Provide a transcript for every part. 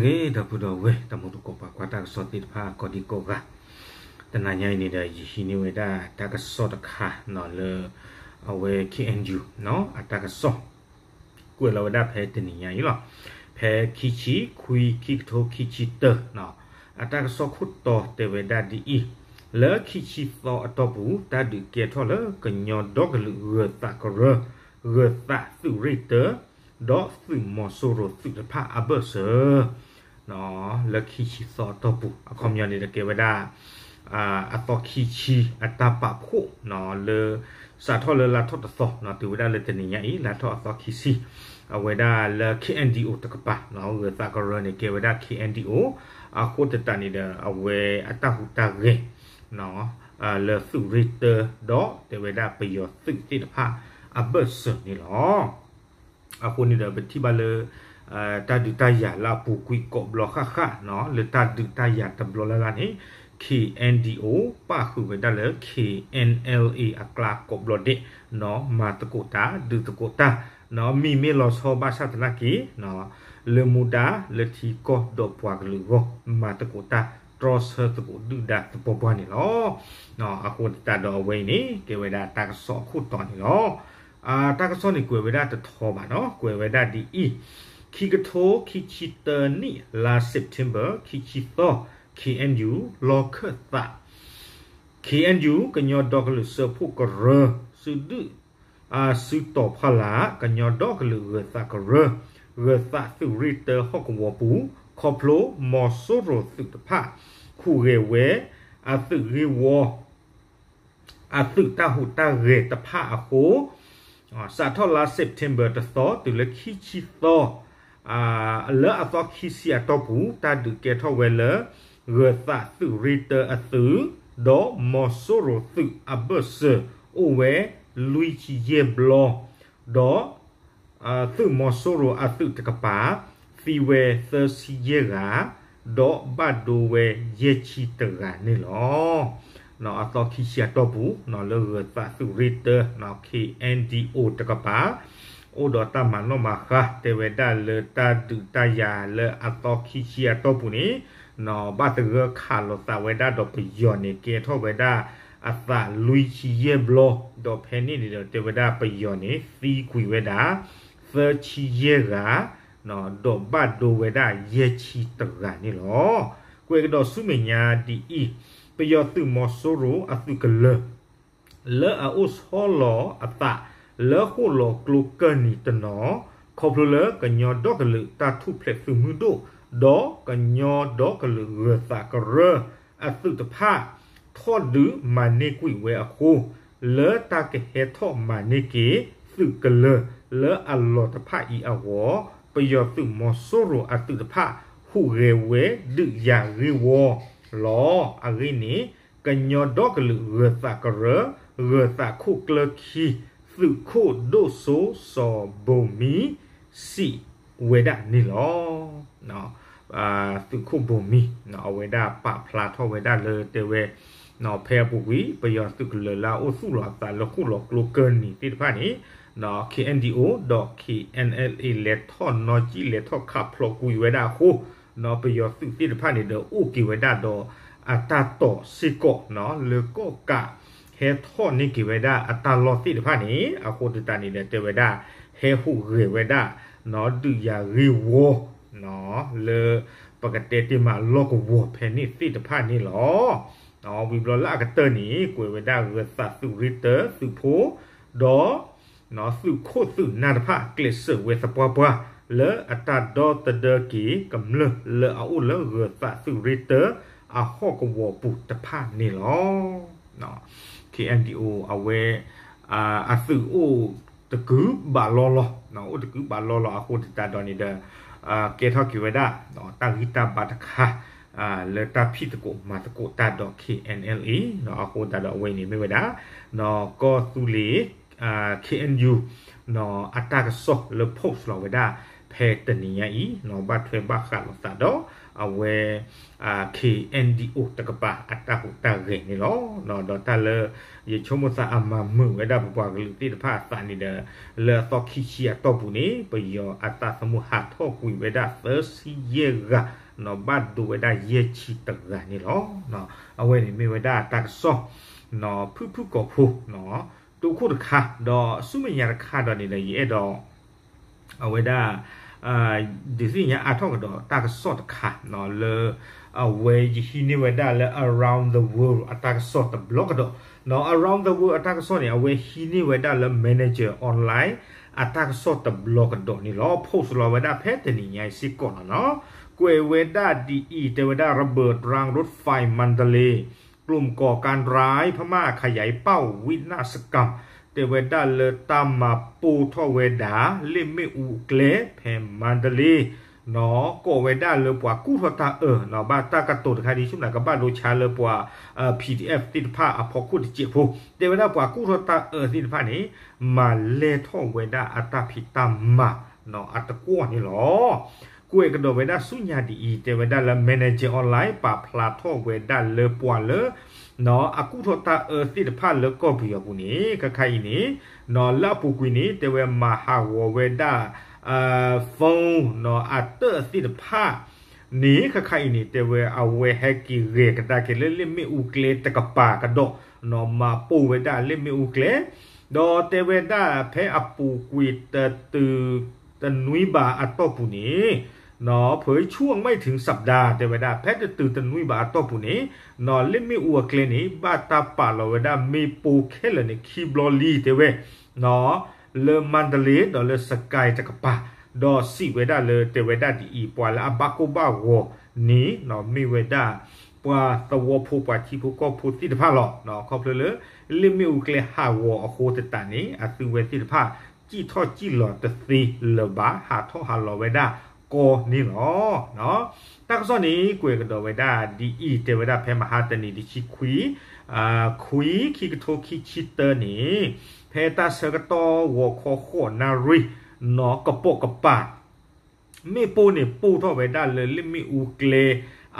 ဂ့ၤ ဒီပုၢ်ဒီဝဲၢ် တၢ်မူသကိးပှၤကွၢ်တၢ်ကစီၣ်သ့ၣ်တဖၣ် ကိးဒံကိးဂၤ, တနၤညါအံၤန့ၣ်ဒီး ယဟံးန့ၢ်ဝဲဒၣ်တၢ်ကစီၣ်တခါလၢ အဝဲ K N U အတၢ်ကစီၣ် ကွဲးလီၤဝဲဒၣ်ဖဲတနံၤညါအံၤလီၤ. ဖဲခံဆံခွံ ခံကထိခံဆံတၢ အတၢ်ကစီၣ်ခိၣ်တီတဲဝဲဒၣ်ဒ်အံၤ, လၢခံဆံသီအတီၢ်ပူၤ တၢ်ဒုးကဲထီၣ်လၢကညီဒီကလုာ်ဂၢၤသးကရၢ, ဂၢၤသးသုးရ့ၣ်တၢ, ဒီးသုးမီၤစိရိၤသုးတဖၣ်အဘၢၣ်စၢၤ လၢခံဆံသီအတီၢ်ပူၤ အခီပညီန့ၣ်ဒီးကဲဝဲဒၣ် အသီခံဆံအတၢ်ပာ်ဖှိၣ် လၢ စးထီၣ်လၢလါထီၣ်တသီ တုၤဝဲဒၣ်လၢတနံၤညါအံၤ လါထီၣ်အသီခံဆံ အဝဲဒၣ်လၢ K N D O တကပၤ ဂၢၤသးကရၢန့ၣ် ကဲဝဲဒၣ် K N D O အဃိသတးန့ၣ်ဒီး အဝဲအတၢ်ဟူးတၢ်ဂဲၤ လၢသုးရ့ၣ်တၢ ဒီးတဲဝဲဒၣ်ပယီၤသုးသ့ၣ်တဖၣ်အဘၢၣ်စၢၤန့ၣ်လီၤ. အဃိန့ၣ်ဒီး ပထံၣ်ဘၣ်လၢ တၢ်ဒုးတၢ်ယၤလၢအပူၤကွံာ်ကိးဘျီဃၣ်ဃၣ် လၢတၢ်ဒုးတၢ်ယၤတဘျီလၢ်လၢ်န့ၣ် K N D O ပၣ်ဃုာ်ဝဲဒၣ်လၢ K N L A အကျါကိးဘျီဒဲး မၤသကိးတၢ် ဒုးသကိးတၢ် မံၤမ့ၢ်လီၤဆီဘၣ်ဆၣ်သနာ်က့ လၢမူဒါလၢထံကီၢ်ဒီးပှၤကလုာ်အဂီၢ် မၤသကိးတၢ် တြီဆၢသကိးဒုၣ်ဒါသပှၢ်ပှၢ်န့ၣ်လီၤ. အဃိသတးဒီးအဝဲအံၤန့ၣ် ကဲဝဲဒၣ်တၢ်ကစီၣ်အခိၣ်တီန့ၣ်လီၤ. တၢ်ကစီၣ်န့ၣ်ကွဲးဝဲဒၣ်တထီဘၣ်နီၤ ကွဲးဝဲဒၣ်ဒ်အံၤ, ခံကထိခံဆံတၢနံၣ် လါ September ခံဆံသီ K N U လီၢ်ခၢၣ်သး K N U ကညီဒီကလုာ်စၢဖှိၣ်ကရၢ စုဒုၣ် စုတီၤဖီလာ် ကညီဒီကလုာ်ဂၢၤသးကရၢ ဂၢၤသးသုးရ့ၣ်တၢဟီၣ်ကဝီၤပူၤ ခီဖျိမီၤစိရိၤသုးတဖၣ် ဟူးဂဲၤဝဲ အသုးဂ့ၢ်ဝီ အသုးတၢ်ဟူးတၢ်ဂဲၤတဖၣ်အဃိ စးထီၣ်လါ September တသီ တုၤလၢခံဆံသီ လၢအသီခံဆံအတီၢ်ပူၤ တၢ်ဒုးကဲထီၣ်ဝဲလၢ ဂၢၤသးသုးရ့ၣ်တၢအသုး ဒီးမီၤစိရိၤသုးအဘၢၣ်စၢၤ အိၣ်ဝဲလွံၢ်ဆံယဲၢ်ဘျီ ဒီး သုးမီၤစိရိၤအသုးတကပၤ သံဝဲသၢဆံယဲၢ်ဂၤ ဒီးဘၣ်ဒိဝဲယဲၢ်ဆံတဂၤန့ၣ်လီၤ. အသီခံဆံအတီၢ်ပူၤ လၢဂၢၤသးသုးရ့ၣ်တၢ K N D O တကပၤ အိၣ်ဒီးတၢ်မၤနီၣ်မၤဃါ တဲဝဲဒၣ်လၢတၢ်ဒုးတၢ်ယၤလၢအသီခံဆံအတီၢ်ပူၤန့ၣ် ဘၣ်သဂၢၢ်ခးလိာ်သးဝဲဒၣ်ဒီးပယီၤန့ၣ် ကဲထီၣ်ဝဲဒၣ်အသးလွံၢ်ဆံယဲၢ်ဘျီ ဒီးဖဲန့ၣ်န့ၣ်ဒီးတဲဝဲဒၣ်ပယီၤန့ၣ် သံကွံာ်ဝဲဒၣ် သၢဆံယဲၢ်ဂၤ ဒီးဘၣ်ဒိဝဲဒၣ်ယဲၢ်ဆံတဂၤန့ၣ်လီၤ. ကွဲးကဒီးဆူမဲာ်ညါဒ်အံၤ, ပယီၤသုးမီၤစိရိၤအသုးကလၢၤ လၢအအိၣ်ဆီလီၤအသး လၢဃိၣ်လီၤကျိကၢၢ်နံၤတနီၤ ခီဖျိလၢကညီဒီကလုာ်တၢ်ထူၣ်ဖျဲးသုးမုၢ်ဒိၣ် ဒီးကညီဒီကလုာ်ဂၢၤသးကရၢ အသုးတဖၣ် ထီၣ်ဒုးမၤန့ၢ်ကွံာ်ဝဲအဃိ လၢတၢ်ကဟဲထီၣ်မၤန့ၢ်က့ၤ သုးကလၢၤလၢအလီၤတဖၣ်အံၤအဂီၢ် ပယီၤသုးမီၤစိရိၤအသုးတဖၣ် ဟူးဂဲၤဝဲဒုးယၤဂ့ၢ်ဝီလီၤ. အဂ့ၢ်န့ၣ် ကညီဒီကလုာ်ဂၢၤသးကရၢ ဂၢၤသးခိၣ်ကျၢၢ်ခံ သုးခိၣ်ဒိၣ်စိစီၤဘိၤမံ စံးဝဲဒၣ်န့ၣ်လီၤ. သုးခိၣ်ဘိၤမံ အဝဲဒၣ်ပာ်ဖျါထီၣ်ဝဲဒၣ်လၢတဲဝဲ ဖဲအပူၤကွံာ် ပယီၤသုးကလၢၤလၢအအိၣ်သူၣ်လီၤအသးလၢဃိၣ်လီၤကျိကၢၢ်နံၤသ့ၣ်တဖၣ်န့ၣ် K N D O ဒီး K N L A လဲၤထီၣ်နီၣ်ကံၣ် လဲၤထီၣ်ခးဖျိးကွံာ်ဝဲဒၣ်အဃိ ပယီၤသုးသ့ၣ်တဖၣ်န့ၣ်ဒီး အိၣ်က့ၤဝဲဒၣ်ဒီးအတၢ်တိာ်စ့ၢ်ကီး လၢကီၢ်ကး ဟဲထီၣ်န့ၢ်က့ၤဝဲဒၣ်အတၢ်လီၢ်သ့ၣ်တဖၣ်န့ၣ် အဃိသတးန့ၣ်ဒီးတဲဝဲဒၣ် ဟဲဟူးဂဲၤဝဲဒၣ် ဒုးယၤဂ့ၢ်ဝီ လၢပကတဲတ့ၢ်မးလီၢ်ကဝီၤဖဲန့ၣ်သ့ၣ်တဖၣ်န့ၣ်လီၤ. ဝံၤဘျီလၢအကတၢၢ်န့ၣ် ကွဲးဝဲဒၣ်ဂၢၤသးသုးရ့ၣ်တၢသုးဖိ ဒီး သုးခိၣ်သုးနၢ်တဖၣ် ကျဲးစၢးဝဲသပှၢ်ပှၢ် လၢအတၢ်ဒီသဒၢက့ၤကမျၢၢ်လၢအအိၣ်လၢဂၢၤသးသုးရ့ၣ်တၢအဟီၣ်ကဝီၤပူၤတဖၣ်န့ၣ်လီၤ. K N D O အဝဲ အသုးအိၣ်တကုာ်ဘးလီၢ်လီၤ, အိၣ်တကုာ်ဘးလီၢ်လီၤ အဃိသတးဒီးန့ၣ်ဒီး ကဲထီၣ်က့ၤဝဲဒၣ် တၢ်ဂံၢ်တၢ်ဘါတခါ လၢတၢ်ဖံးသကိးမၤသကိးတၢ်ဒီး K N L A အဃိသတးဒီးအဝဲအံၤန့ၣ်မ့ၢ်ဝဲဒၣ် ကီၢ်သူလ့ၤ K N U အတၢ်ကစီၣ်လၢ post လီၤဝဲဒၣ် ဖဲတနံၤညါအံၤ ဘၣ်ထွဲဘၣ်ဃးလိာ်သးဒီး အဝဲ KNDO တကပၤအတၢ်ဟူးတၢ်ဂဲၤန့ၣ်လီၤ. ဒီးတၢ်လၢ ယဆိကမိၣ်သးအမၤမုာ်ဝဲဒၣ်ပပှၤကလုာ်သ့ၣ်တဖၣ်အသးန့ၣ်ဒီး လၢအသီခံဆံအတီၢ်ပူၤန့ၣ် ပယီၤအသးသမူဟးထီၣ်ကွံာ်ဝဲဒၣ်သၢဆံယဲၢ်ဂၤ ဘၣ်ဒိဝဲဒၣ်ယဲၢ်ဆံတဂၤန့ၣ်လီၤ. အဝဲန့ၣ်မ့ၢ်ဝဲဒၣ်တၢ်ကစီၣ် ဖုၣ်ဖုၣ်ကိာ်ဖိ တိခိၣ်တခါ ဒီးဆူမဲာ်ညါတခါဒီးန့ၣ်ဒီး ယအဲၣ်ဒိး အဝဲဒၣ် ဒုးသ့ၣ်ညါအါထီၣ်ကဒီးတၢ်ကစီၣ်တခါ လၢ အဝဲယဟံးန့ၢ်ဝဲဒၣ်လၢ Around the World အတၢ်ကစီၣ်တဘျီကဒီး ဒီး Around the World အတၢ်ကစီၣ်န့ၣ် အဝဲဟံးန့ၢ်ဝဲဒၣ်လၢ Manager Online အတၢ်ကစီၣ်တဘျီကဒီးန့ၣ်လီၤ. post လီၤဝဲဒၣ်ဖဲတနံၤညါအံၤစ့ၢ်ကီးလီၤနီၤ. ကွဲးဝဲဒၣ်ဒ်အံၤ တဲဝဲဒၣ် ระเบิดรางรถไฟมันเดเลย์ กลุ่มก่อการร้ายพม่าขยายเป้าวินาศกรรม တဲဝဲဒၣ်လၢတၢ်မၤပိၢ်ထီၣ်ဝဲဒၣ် လ့ၣ်မ့ၣ်အူအကျဲ ဖဲမါဒလ့ ကိးဝဲဒၣ်လၢပှၤကူၣ်ထီၣ်တၢ်အၢ ဘၣ်တၢ်ကတိၤတခါဒ်ဆူၣ်နၤ ကဘၣ်ဒိဆါလၢပှၤ PDF သ့ၣ်တဖၣ်အဖီခိၣ်တစဲးဖိ တဲဝဲဒၣ်ပှၤကူၣ်ထီၣ်တၢ်အၢသ့ၣ်တဖၣ်န့ၣ် မၤလဲၢ်ထီၣ်ဝဲဒၣ်အတၢ်ဖံးတၢ်မၤ အတကွီၢ်န့ၣ်လီၤ. ကွဲးကဒီးဝဲဒၣ်ဆူညါဒ်အံၤ တဲဝဲဒၣ်လၢ Manager Online ပာ်ဖျါထီၣ်ဝဲဒၣ်လၢပှၤလၢ အကူၣ်ထီၣ်တၢ်အၢသ့ၣ်တဖၣ်လၢကီၢ်ပယီၤပူၤန့ၣ် ခဲခါအံၤန့ၣ် လၢအပူၤကွံာ်န့ၣ် တဲဝဲမၤဟးဂီၤဝဲဒၣ် phone အတၢၣ်သ့ၣ်တဖၣ်န့ၣ် ခဲခါအံၤန့ၣ် တဲဝဲအဝဲဟဲက့ၤဂဲၤကဒါက့ၤလၢလ့ၣ်မ့ၣ်အူကျဲတကပၤကဒီး မၤပိၢ်ဝဲဒၣ်လ့ၣ်မ့ၣ်အူကျဲ ဒီးတဲဝဲဒၣ်ဖဲအပူၤကွံာ်တတုၤတနွံဘၣ်အတီၢ်ပူၤန့ၣ် ဖဲဆူအမံးထံစပ်ဒါ တဲဝဲဒၣ် ဖဲတတုၤတနွံဘၣ်အတီၢ်ပူၤန့ၣ် လ့ၣ်မ့ၣ်အူအကျဲန့ၣ် ဘၣ်တၢ်ပာ်လီၤဝဲဒၣ်မ့ၣ်ပိၢ်ခဲလၢာ်န့ၣ် ခံဘျီလံ တဲဝဲ လၢမါဒလ့ ဒီးလၢစကဲတကပၤ ဒီးစံးဝဲဒၣ်လၢ တဲဝဲဒၣ်ဒ်အံၤ ပှၤလၢအဘၣ်ကိၢ်ဘၣ်ဂီၤန့ၣ် မ့ၢ်ဝဲဒၣ် ပှၤသဝီဖိပှၤထံဖိကီၢ်ဖိသ့ၣ်တဖၣ်လီၤ. ခီဖျိလၢ လ့ၣ်မ့ၣ်အူကျဲဟးဂီၤအဃိသတးန့ၣ် အသုဝဲသ့ၣ်တဖၣ် စံၣ်ထီၣ်စံၣ်လီၤတသ့လၢၤဘၣ် ဟးထီၣ်ဟးလီၤဝဲဒၣ်ကီန့ၣ်လီၤ. တၢ်ကစီၣ်န့ၣ် ကွဲးကဒီးဝဲဒၣ်ဒ်အံၤ တဲဝဲဒၣ်ဖဲမဟါတနံၤတဆံခွံ ခွံ ခံကထိခံဆံတၢန့ၣ် ဖဲတၢ်ဆၢကတီၢ်ဂီၤခီဃိးနၣ်ရံၣ် နီၢ်ကပိာ်ကပၤ မ့ၣ်ပိၢ်န့ၣ် ပိၢ်ထီၣ်ဝဲဒၣ်လၢလ့ၣ်မ့ၣ်အူကျဲ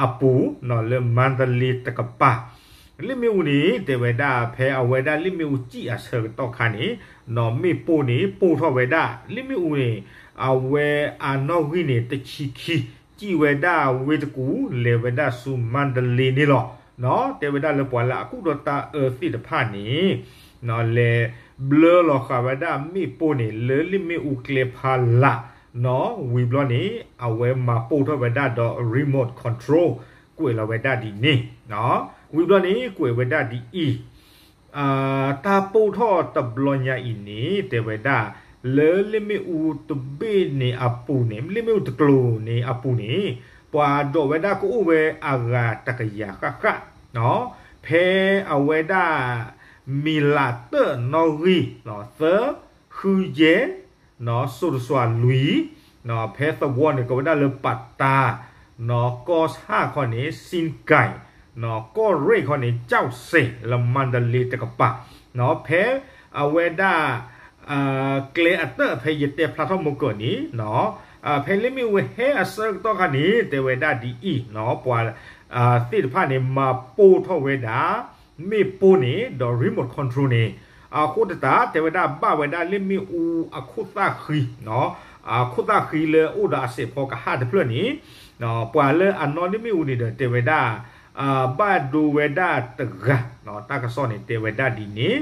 အပူၤ လၢမါဒလ့တကပၤ လ့ၣ်မ့ၣ်အူန့ၣ် တဲဝဲဒၣ်ဖဲအဝဲဒၣ်လ့ၣ်မ့ၣ်အူစံၣ်အဆၢကတီၢ်ခါန့ၣ် မ့ၣ်ပိၢ်န့ၣ် ပိၢ်ထီၣ်ဝဲဒၣ် လ့ၣ်မ့ၣ်အူန့ၣ် အဝဲအနီၣ်ဂံၢ်န့ၣ် တဆံခံ စံၣ်ဝဲဒၣ်ဝ့ၢ်တကူၣ် လဲၤဝဲဒၣ်ဆူမါဒလ့န့ၣ်လီၤ. တဲဝဲဒၣ်လၢပှၤလၢအကူၣ်ထီၣ်တၢ်အၢသ့ၣ်တဖၣ်န့ၣ် လဲၤဘျၢလီၤဃာ်ဝဲဒၣ်မ့ၣ်ပိၢ်န့ၣ် လၢလ့ၣ်မ့ၣ်အူကျဲဖီလာ် ဝံၤဘျီန့ၣ် အဝဲမၤပိၢ်ထီၣ်ဝဲဒၣ်ဒီး remote control ကွဲးလီၤဝဲဒၣ်ဒ်န့ၣ် ဝံၤဘျီန့ၣ် ကွဲးဝဲဒၣ်ဒ်အံၤ တၢ်ပိၢ်ထီၣ်တဘျီညါအံၤန့ၣ် တဲဝဲဒၣ် လၢလ့ၣ်မ့ၣ်အူတဘ့ၣ်န့ၣ်အပူၤန့ၣ် လ့ၣ်မ့ၣ်အူတကျိၤန့ၣ်အပူၤန့ၣ် ပှၤဒိးဝဲဒၣ်ကအိၣ်ဝဲအဂၤတကယၤဃၣ်ဃၣ် ဖဲအဝဲဒၣ် မံၤလးတၢၣ်နီၣ်ဂံၢ် သၢ ဃုယဲၢ် စိၤတစွၤလွံၢ် ဖဲသဝီန့ၣ် ကိးဝဲဒၣ်လၢပတါ ကီၢ်ဆၣ်ခီန့ၣ် စ့ၣ်ကဲၣ် ကီၢ်ရ့ၣ်ခီန့ၣ် ကၠီၣ်စဲၣ် လၢမါဒလ့တကပၤ ဖဲအဝဲဒၣ် ကျဲအတၢၣ်ဖဲယတဲဖျါထီၣ်မုၢ်ကၢၢ်န့ၣ် ဖဲလ့ၣ်မ့ၣ်အူဟဲအဆၢကတီၢ်ခါန့ၣ် တဲဝဲဒၣ်ဒ်အံၤ ပှၤသ့ၣ်တဖၣ်န့ၣ် မၤပိၢ်ထီၣ်ဝဲဒၣ် မ့ၣ်ပိၢ်န့ၣ် ဒီး remote control န့ၣ် အဃိသတး တဲဝဲဒၣ်ဘၣ်ဝဲဒၣ်လ့ၣ်မ့ၣ်အူအခိၣ်သၣ်ဃံ အခိၣ်သၣ်ဃံလၢအိၣ်ဒီးအစဲးဖီကဟၣ်တဖျၢၣ်န့ၣ် ပှၤလၢအနီၣ်လ့ၣ်မ့ၣ်အူန့ၣ်ဒီး တဲဝဲဒၣ် ဘၣ်ဒိဝဲဒၣ်တဂၤ တၢ်ကစီၣ်န့ၣ် တဲဝဲဒၣ်ဒ်န့ၣ်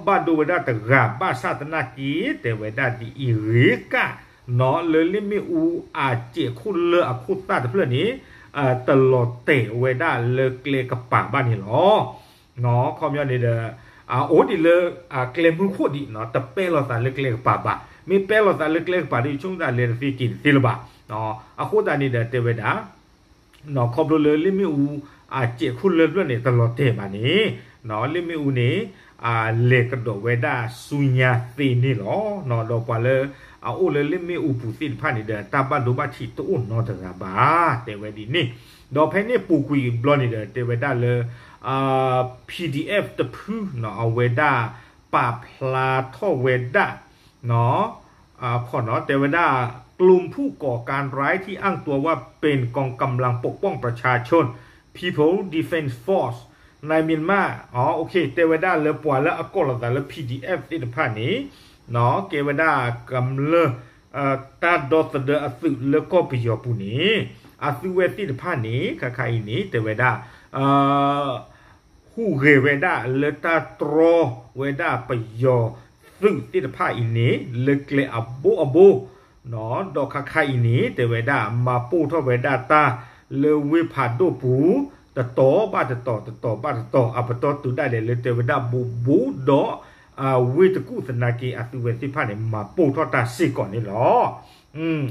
ဘၣ်ဒိဝဲဒၣ်တဂၤ ဘၣ်ဆၣ်သနာ်က့ တဲဝဲဒၣ်ဒ်အံၤ ဂ့ၤကၣ် လၢလ့ၣ်မ့ၣ်အူအစဲးခိၣ်လၢအခိၣ်သၣ်တဖျၢၣ်န့ၣ် တလီၤတဲာ်ဝဲဒၣ်လၢကျဲကပၤဘၣ်န့ၣ်လီၤ. ခီပညီန့ၣ်ဒီး အအိၣ်ဒံးလၢ ကျဲမုၢ်ခိၣ်ဒံး တပဲလိာ်သးလၢကျဲကပၤဘၣ်. မ့ၢ်ပဲလိာ်သးလၢကျဲကပၤဒီး ဆိကမိၣ်သးလဲၤတသ့က့ၤတသ့လၢၤဘၣ်. အဃိသတးန့ၣ်ဒီး တဲဝဲဒၣ် ခီဖျိလၢလ့ၣ်မ့ၣ်အူ အစဲးခိၣ်လၢဖျၢၣ်န့ၣ် တလီၤတဲာ်ဘၣ်န့ၣ် လ့ၣ်မ့ၣ်အူန့ၣ် လဲၤကဒီးဝဲဒၣ်ဆူညါသ့န့ၣ်လီၤ. ဒီးပှၤလၢအအိၣ်လၢလ့ၣ်မ့ၣ်အူပူၤသ့ၣ်တဖၣ်န့ၣ်ဒီး တၢ်ဘၣ်ဒိဘၣ်ထံးတအိၣ်နီတဂၤဘၣ် တဲဝဲဒ်န့ၣ်. ဒီးဖဲန့ၣ်ပူၤကွံာ်ဘျီန့ၣ်ဒီး တဲဝဲဒၣ်လၢ PDF တဖု အဝဲဒၣ်ပာ်ဖျါထီၣ်ဝဲဒၣ် ခီနီၤ တဲဝဲဒၣ် กลุ่มผู้ก่อการร้ายที่อ้างตัวว่าเป็นกองกำลังปกป้องประชาชน People Defense Force ในเมียนมา อ๋อ โอเค တဲဝဲဒၣ်လၢပှၤလၢအကိးလီၤသးလၢ PDF သ့ၣ်တဖၣ်န့ၣ် ကဲဝဲဒၣ်ကမျၢၢ် တၢ်ဒီသဒၢအသုးလၢကီၢ်ပယီၤပူၤန့ၣ် အသုဝဲသ့ၣ်တဖၣ်န့ၣ် ခါခါအံၤန့ၣ် တဲဝဲဒၣ် ဟူးဂဲၤဝဲဒၣ်လၢတၢ်တြီဝဲဒၣ်ပယီၤသုးသ့ၣ်တဖၣ်အံၤန့ၣ် လၢကျဲအဘိအဘိ ဒီးခါခါအံၤန့ၣ် တဲဝဲဒၣ် မၤပိၢ်ထီၣ်ဝဲဒၣ်တၢ်လၢဝ့ၢ်ဖးဒိၣ်ပူၤ တတီၤဘၣ်တတီၤ တတီၤဘၣ်တတီၤ အပတီၢ်တုၤဒၣ်လဲာ်လၢတဲဝဲဒၣ်ဘူးဘူးဒီး ဝ့ၢ်တကူၣ်သနာ်က့ အသုဝဲသ့ၣ်တဖၣ်န့ၣ် မၤပိၢ်ထီၣ်တၢ်စ့ၢ်ကီးန့ၣ်လီၤ.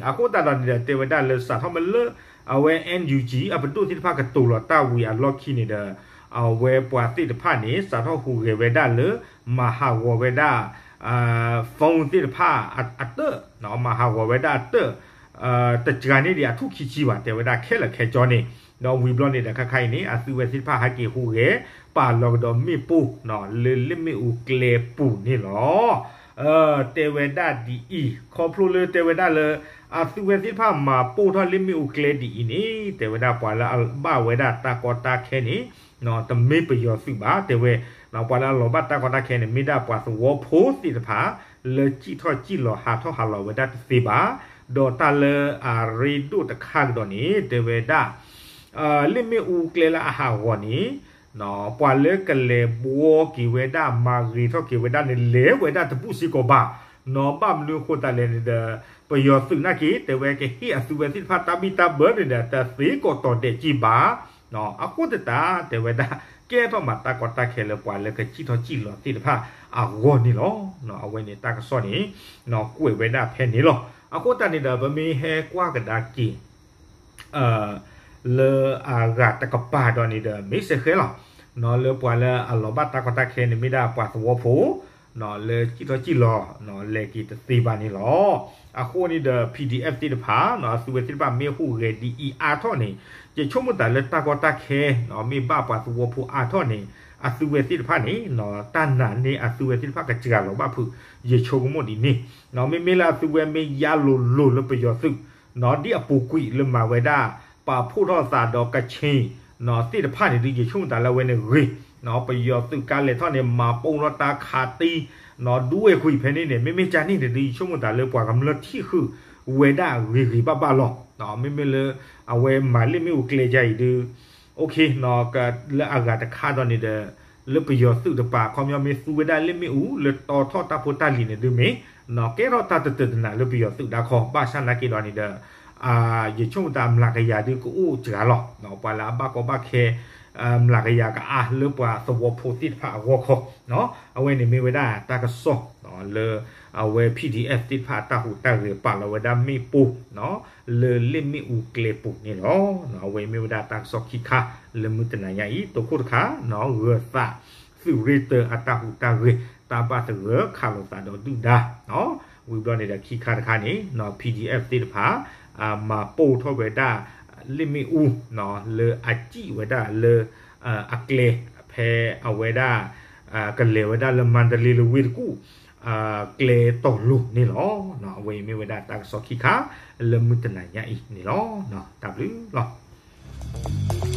အဃိသတးဒီးန့ၣ်ဒီး တဲဝဲဒၣ်လၢစးထီၣ်မ့ၢ်လၢ အဝဲ NUG အပဒိၣ်သ့ၣ်တဖၣ်ကတိၤလီၤတၢ်ဝံၤအလီၢ်ခံန့ၣ်ဒီး အဝဲပှၤသ့ၣ်တဖၣ်န့ၣ် စးထီၣ်ဟူးဂဲၤဝဲဒၣ်လၢ မၤဟးဂီၤဝဲဒၣ် phone သ့ၣ်တဖၣ်အတၢၢ်, မၤဟးဂီၤဝဲဒၣ်အတၢၢ် တစှၤန့ၢ်ဒံးအထူၣ်ခံဆံဘၣ် တဲဝဲဒၣ်ခဲလၢာ်ခဲဆ့န့ၣ်, ဒီးဝံၤဘျီန့ၣ်ဒီး ခါခါအံၤန့ၣ် အသုဝဲသ့ၣ်တဖၣ်ဟဲက့ၤဟူးဂဲၤ ပာ်လီၤကဒီးမ့ၣ်ပိၢ် လၢလ့ၣ်မ့ၣ်အူကျဲပူၤန့ၣ်လီၤ. တဲဝဲဒၣ်ဒ်အံၤ ခီဖျိလၢတဲဝဲဒၣ်လၢ အသုဝဲသ့ၣ်တဖၣ်မၤပိၢ်ထီၣ်လ့ၣ်မ့ၣ်အူကျဲဒ်အံၤန့ၣ် တဲဝဲဒၣ်ပှၤလၢအဘၣ်ဝဲဒၣ်တၢ်ကီတၢ်ခဲန့ၣ် တမ့ၢ်ပယီၤသုးဘၣ် တဲဝဲ, ပှၤလၢအလီၤဘၣ်တၢ်ကီတၢ်ခဲန့ၣ် မ့ၢ်ဒၣ်ပှၤသဝီဖိသ့ၣ်တဖၣ် လၢစံၣ်ထီၣ်စံၣ်လီၤဟးထီၣ်ဟးလီၤဝဲဒၣ်တသ့ဘၣ်, ဒီးတၢ်လၢအရ့ဒိၣ်တခါကဒီးန့ၣ် တဲဝဲဒၣ် လ့ၣ်မ့ၣ်အူကျဲလၢအဟးဂီၤန့ၣ် ပှၤလၢကလဲၤဘှီက့ၤဝဲဒၣ် မၤဂ့ၤထီၣ်က့ၤဝဲဒၣ်န့ၣ် လဲၤဝဲဒၣ်တဘူၣ်စ့ၢ်ကီးဘၣ်, ဘၣ်မနုၤအဃိသတးလဲၣ်န့ၣ်ဒီး ပယီၤသုးနာ်က့ တဲဝဲကဟ့ၣ်အသုဝဲသ့ၣ်တဖၣ်တၢ်ဘံၣ်တၢ်ဘၢန့ၣ်ဒီး တသ့ကီးတီၤဒဲးက့ၤဘၣ်, အဃိသတး တဲဝဲဒၣ် ကဲထီၣ်မးတၢ်ကီတၢ်ခဲလၢပှၤလၢကစံၣ်ထီၣ်စံၣ်လီၤသ့ၣ်တဖၣ်အဂီၢ်န့ၣ်လီၤ. အဝဲန့ၣ်တၢ်ကစီၣ်န့ၣ် ကွဲးဝဲဒၣ်ဖဲန့ၣ်လီၤ. အဃိသတးန့ၣ်ဒီး ပမ့ၢ်ဟဲကွၢ်ကဒါက့ၤ လၢအဂၤတကပၤဒီးန့ၣ်ဒီး မ့ၢ်စဲဃဲလီၤ, လၢပှၤလၢအလီၤဘၣ်တၢ်ကီတၢ်ခဲန့ၣ် မ့ၢ်ဒၣ်ပှၤသဝီဖိ လၢစံၣ်ထီၣ်စံၣ်လီၤ လဲၤက့ၤတသ့ဘၣ်န့ၣ်လီၤ. အဃိန့ၣ်ဒီး PDF သ့ၣ်တဖၣ် အသုဝဲသ့ၣ်တဖၣ်မ့ၢ်ဟူးဂဲၤဒ်အံၤအါထီၣ်န့ၣ် ယဆိကမိၣ်သးလၢတၢ်ကီတၢ်ခဲ မ့ၢ်ဘၣ်ပှၤသဝီဖိအါထီၣ်န့ၣ် အသုဝဲသ့ၣ်တဖၣ်န့ၣ် တၢ်နာ်န့ၢ်အသုဝဲသ့ၣ်တဖၣ်ကစှၤလီၤဘၣ်ဖုး ယဆိကမိၣ်ဒ်န့ၣ်, မ့မ့ၢ်လၢအသုဝဲမ့ၢ်ယါလိၤလိၤလၢပယီၤသုး ဒ်အပူၤကွံာ်လၢမၤဝဲဒၣ် ပာ်ဖှိၣ်ထီၣ်သးဒီးကခ့ၣ် သ့ၣ်တဖၣ်န့ၣ်ဒုး ယဆိကမိၣ်သးလၢအဝဲန့ၣ်ဂ့ၤ, ပယီၤသုးကါလဲၤထီၣ်န့ၣ် မၤပိၢ်ထီၣ်တၢ်ခးတံၢ် ဒူဝဲကွံာ်ဖဲန့ၣ်န့ၣ် မ့မ့ၢ်ကန့ၣ်န့ၣ်ဒုး ယဆိကမိၣ်သးလၢပှၤကမျၢၢ်ထံၣ်ဃုာ်ဝဲဒၣ်ဂ့ၤဂ့ၤဘၣ်ဘၣ်လီၤ. မ့မ့ၢ်လၢ အဝဲမၤလ့ၣ်မ့ၣ်အူကျဲယါအံၤဒုး လၢအဂၤတခါဒီးန့ၣ်ဒီး လၢပယီၤသုးတပၤ ခီပညီမ့ၢ်သူဝဲဒၣ်လ့ၣ်မ့ၣ်အူ လၢတီထီၣ်တၢ်ဖိတၢ်လံၤန့ၣ်ဒုးမ့ၢ် ကဲထီၣ်တၢ်တတၢာ်တနၤလၢပယီၤသုးဒၣ်ခီ ဘၣ်ဆၣ်နာ်က့ဒီးန့ၣ်ဒီး ယဆိကမိၣ်သးမျးကယၤဒုးကအိၣ်စှၤလီၤ. ပှၤလၢအဘၣ်ကီဘၣ်ခဲ မျးကယၤကအါလၢပှၤသဝီဖိသ့ၣ်တဖၣ်အဂီၢ်ခီ အဝဲန့ၣ်မ့ၢ်ဝဲဒၣ်တၢ်ကစီၣ် လၢအဝဲ PDF သ့ၣ်တဖၣ်အတၢ်ဟူးတၢ်ဂဲၤပာ်လီၤဝဲဒၣ်မ့ၣ်ပိၢ် လၢလ့ၣ်မ့ၣ်အူကျဲပူၤန့ၣ်လီၤ. အဝဲမ့ၢ်ဝဲဒၣ်တၢ်ကစီၣ်ခံခါလၢမုၢ်တနၤညါအံၤ တိခိၣ်တခါ ဂၢၤသး သုးရ့ၣ်တၢအတၢ်ဟူးတၢ်ဂဲၤ တၢ်ဘၣ်သဂၢၢ်ခးလိာ်သးဒီးဒုၣ်ဒါ ဝံၤဘျီန့ၣ်ဒီးခံခါတခါန့ၣ် PDF သ့ၣ်တဖၣ် မၤပိၢ်ထီၣ်ဝဲဒၣ် လ့ၣ်မ့ၣ်အူ လၢအစံၣ်ဝဲဒၣ်လၢ အကျဲ ဖဲအဝဲဒၣ် ကလဲၤဝဲဒၣ်လၢမါတလ့လၢဝ့ၢ်တကူၣ် ကျဲတီၤလိၤန့ၣ်လီၤ. အဝဲအံၤမ့ၢ်ဝဲဒၣ်တၢ်ကစီၣ်ခံခါလၢမုၢ်တနၤညါအံၤန့ၣ်လီၤ. တၢ်ဘျုးလီၤ.